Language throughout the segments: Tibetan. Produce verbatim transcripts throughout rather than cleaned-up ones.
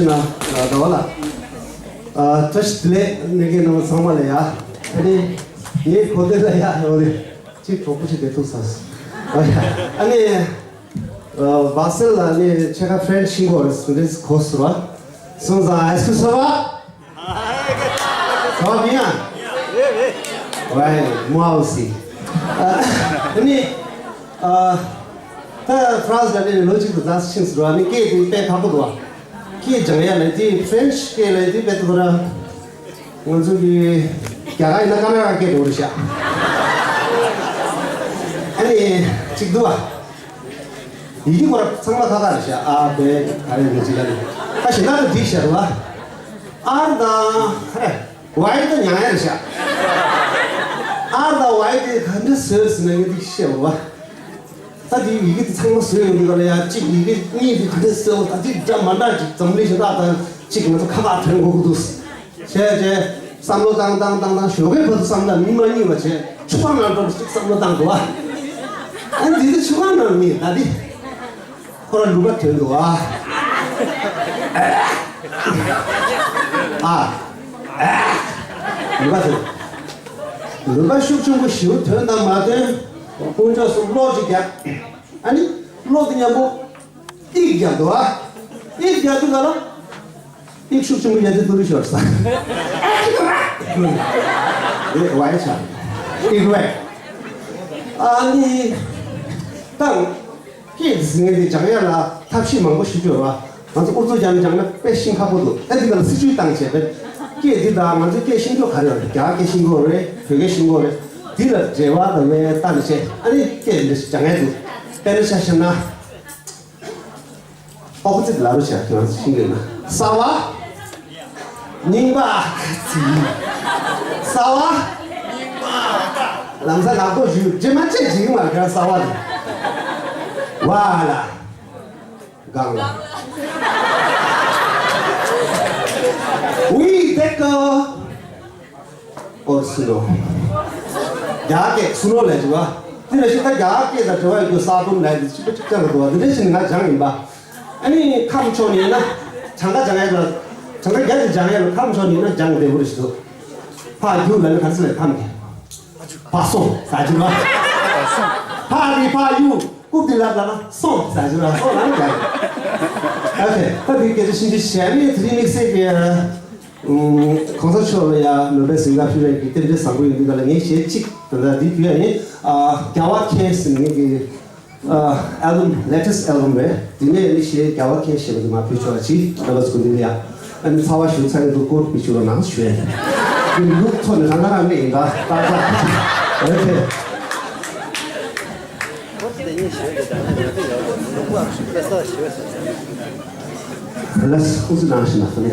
ན་ཟླ་བ་ལགས། ཨ། བཀྲ་ཤིས་བདེ་ལེགས་ནས་ཀྱི་ནང་ཚང་མ་ལ་ཡ། ཨ་ནི་ངའི་གོ་སྟོན་ལ་ཡ་ཡོང་ནས་གཅིག་གྲོགས་པོ་ཞིག་བསྡད་ཐུབ་ས། ཨ་ཡ། ཨ་ནི་ཨ། བ་སེལ་ལ་ནི་ཆེ་ཁ་ཕྲན་ཤིང་གོ་རེ་སུ་རེ་སུ་གོ་སུ་ར། སོང་ཙང་ཨེ་སུ་སོ་བ། ས་བ་མི་ཡ། ཝའི་མོའོ་སི། ཨ་ནི་ཨ། ད་ཧྥ་རན་སི་ལ་ནི་ལོ་གཅིག་ཏུ་ཛ་སི་ཕྱིན་སུ་ར་ནི་སྐད་དེ་དཔེ་ཁག་པོ་འདུག་བ། སྐད་སྦྱང་ཡ་ལ་དེ་ཕྲན་སི་སྐད་ལ་དེ་དཔེ་ཐུག་ར། ང་ཚོ་གི་རྒྱ་གར་ཡིན་ན་ཀ་ན་ཌ་སྐད་འདྲ་བོ་རེད་ཤག་ཨ་ནི་གཅིག་འདུག་བ། ཡི་གེ་ཁོ་ར་ཚང་མ་ཁ་ཁ་རེད་ཤག་ཨ་བེ་ག་རེ་ནི་གཅིག་ལ་ནི། ད་ཞེ་དྲག་ཏུ་འགྲིག་ཤག་རེད་བ། ཨར་དང་ཁ་རེ་ཝའི་ད་མྱང་ཡ་རེད་ཤག་ཨར་དང་ཝའི་དེ་ག་འདྲ་བཟོས་ཟིན་ན་ངས་འདི་ཤེས་བ། ད་དེ་ཡི་གེ་དེ་ཚང་མ་བཟོས་ཡོང་དུས་ག་ལ་ཡ་གཅིག་ཡི་གེ་གཉིས་དེ་དེ་འདྲ་བཟོས་ད་དེ་འདྲ་མ་འདྲ་ཅིག་འཛམ་གླིང་ཞེ་དྲག་དང་གཅིག་ང་ཚོ་ཁ་པར་དྲན་དགོས་ཀྱི་འདུག་བྱས་བྱས་བསམ་བློ་བཏང་བཏང་བཏང་བཏང་ཞོགས་ཀའི་བར་དུ་བསམ་བློ་མི་མ་གཉིད་པ་བྱས་ཆུ་ཁང་ནང་འགྲོ་གཅིག་བསམ་བློ་བཏང་འདུག་ཨ། ཨ་འདི་དེ་ཆུ་ཁང་ནང་གཉིད་ད་དེ་ཁོ་ར་ལུག་པ་ཐོན་འདུག་ཨ། ཨ། ལུག་པ་ཐོན། ལུག་པ་ཤུགས་ཆེན་པོ་ཞིག་ཐོན་དང་མ་ཐོན། དཀོན་མཆོག་གསུམ་གློག་ཅིག་བརྒྱབ། ཨ་ནི་གློག་དེ་མཉམ་པོ་ཨིག་བརྒྱབ་འདུག་ཨ། ཨིག་བརྒྱབ་དུས་ག་ལ་ཨིག་ཤུགས་ཆེན་པོ་ཡ་དེ་ཏུ་རི་ཤོར་ས། ཨེ་ཝའི་ཆ་ཨིག་ཝའི། ཨ་ནི་ད་སྐད་འདི་ཟིན་ངེས་དེ་སྦྱང་ཡ་ལ་ཐབས་ཤེས་མང་པོ་ཞིག་ཡོད་ར། ང་ཚོ་ཨུ་ཚུགས་རྒྱག་ནས་སྦྱང་ན་དཔེ་ཤིང་ཁག་པོ་འདུག་ཨ་འདི་ག་ལ་སྲིད་ཇུས་བཏང་བྱས་པས་སྐད་འདི་དང་ང་ཚོའི་སྐད་ཤེས་ཕྱོགས་ག་རེ་ཡོད་རེད། རྒྱ་སྐད་ཤེས་ཀྱི་ཡོད་རེད། བོད་སྐད་ཤེས་ཀྱི་ཡོད་རེད། འདི་ལ་འབྲེལ་བ་དང་ལས་ལྟ་ནས་བྱས་ཨ་ནི་སྐད་འདི་སྦྱང་ཡ་འདུག་དཔེར་ན་ཆ་བཞག་ན། ཨོ་ཙི་ལ་རུ་ཆ་ཁྱོད་རང་ཤིང་གི་ན་ས་བ། རྙིང་པ། ས་བ། རྙིང་པ། ལམ་ས་ནག་པོ་བཞུ་རྗེས་མ་ཅེས་བྱེད་ཀྱི་མ་རེད་ས་བ་དེ། བ་ལ། གང་ལ། ཝི་དེ་ཀོ། ཨོ་སུ་ནོ། རྒྱ་སྐད་སུ་ནོ་ལས་བྱུང་བ། དེ་ལ་ཤི་ད་རྒྱ་སྐད་དང་འབྲེལ་བ་ཡོད་རྒྱུ་ས་བོན་ལས་དེ་ཆུ་པ་གཅིག་ཅང་གི་འདུག་བ་འདི་འདྲ་ཞིག་ནི་ང་སྦྱངས་ཡིན་པ། ཨ་ནི་ཁམས་ཕྱོགས་ནས་ཡིན་ན། གྲངས་ཀ་སྦྱང་ཡས་ལ། གྲངས་ཀ་བརྒྱ་ཅིག་སྦྱང་ཡས་ལ་ཁམས་ཕྱོགས་ནས་ཡིན་ན་སྦྱང་བདེ་པོ་རེད་ཞིག་འདུག་ཕ་རྒྱུ་ལ་ནི་ག་ཚོད་ལས་ཁམས་ཀྱི། ཕ་སོང་ཟ་རྒྱུ་ལ། ཕ་རི་ཕ་ཡུ་ཀུབ་དི་ལབ་ལ་ན་སོང་ཟ་རྒྱུ་ལ་སོང་ལ་ནི་ག་ཨ་ཁེ་ད་དེ་སྐད་ཆ་ཤིན་ཏུ་ཞན་ནི་དེ་རིང་དམིགས་བསལ་གྱི། གོང་ས་མཆོག་ལ་ཡང་ནོ་བེལ་གཟེངས་རྟགས་ཕུལ་བའི་གི་རྟེན་འབྲེལ་བཟང་པོ་ཡིན་དུས་ག་ལ་ངས་གཞས་གཅིག་ད་ལྟ་འདི་ཕུལ་ཡ་ཡིན། རྒྱལ་བ་མཁྱེན་ཟེར་ངེད་ཀྱི་ཨལ་བམ་ལེ་ཊེ་སི་ཊི་ཨལ་བམ་རེད། འདི་ནས་ནི་གཞས་རྒྱལ་བ་མཁྱེན་ཞེས་པ་འདི་མ་ཕུལ་ཆོག་ཅིག་ལ་བ་སྐུ་འདི་ལ་ཡ་ཨ་ནི་ཚ་བ་ཞུ་ཚ་ཡི་འདུག་སྐོར་པི་ཆུ་རོ་ནང་ཞུ་ཡ་ཡིན། ལུག་ཚོ་ནི་རང་ག་རང་མེད་ཡིན་ད་ད་ད་ཨོ་ཁེ། Let's who's announcing that for me?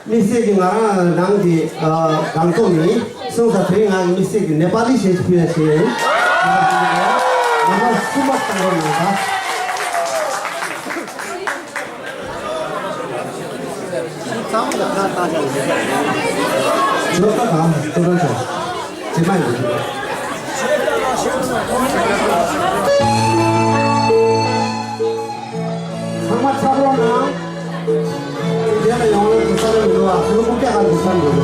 དམིགས་བསལ་གྱི་ང་རང་ནང་གི་ཨ་སྒང་ཏོག་ནས་སོང་ཙང་དེ་རིང་ང་དམིགས་བསལ་གྱི་ནེ་པ་ལི་གཞས་ཤིག་ཕུལ་ཡ་ཞིག་ཡིན། ང་རང་སུ་མ་བཏང་རོགས་གནང་ད། ཇོ་ཀ་གང་ཏུ་རང་ཆོག་ཇེ་མ་ཡིན། ཚང་མ་ཆགས་རོགས་གནང་། དེ་ལ་ཡོང་ལ་དུ་ས་ར་མི་འདུག་ཨ། ཁོ་ལོ་ཀུ་ཀྱ་ག་དུ་ས་འདུག